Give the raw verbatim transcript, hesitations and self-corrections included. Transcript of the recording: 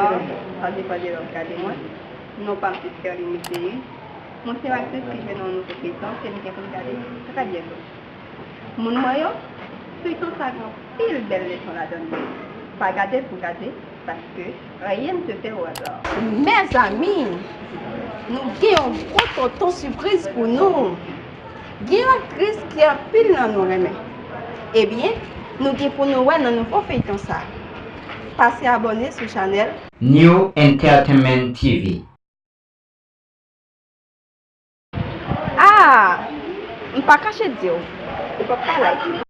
Sa depann de lè w ap gade mwen. Non pa m se Sterline Misery. Mwen se yon aktris ki jwe nan yon nouvo feyton ke nou gen pou n gade trè byento. Moun mwen yo, feyton sa gen anpil bèl leson ladan l. Pa gade l pou gade, paske rien ne se fait au hasard. Mezanmi, nou gen yon gwo tonton sipriz pou nou. Gen yon aktris ke anpil nan nou renmen. Ebyen, nou gen pou nou wè nan nouvo feyton sa. Pase abòne sou chanèl New Entertainment T V. Ah! M pa kache di w, ou p ap ka like li.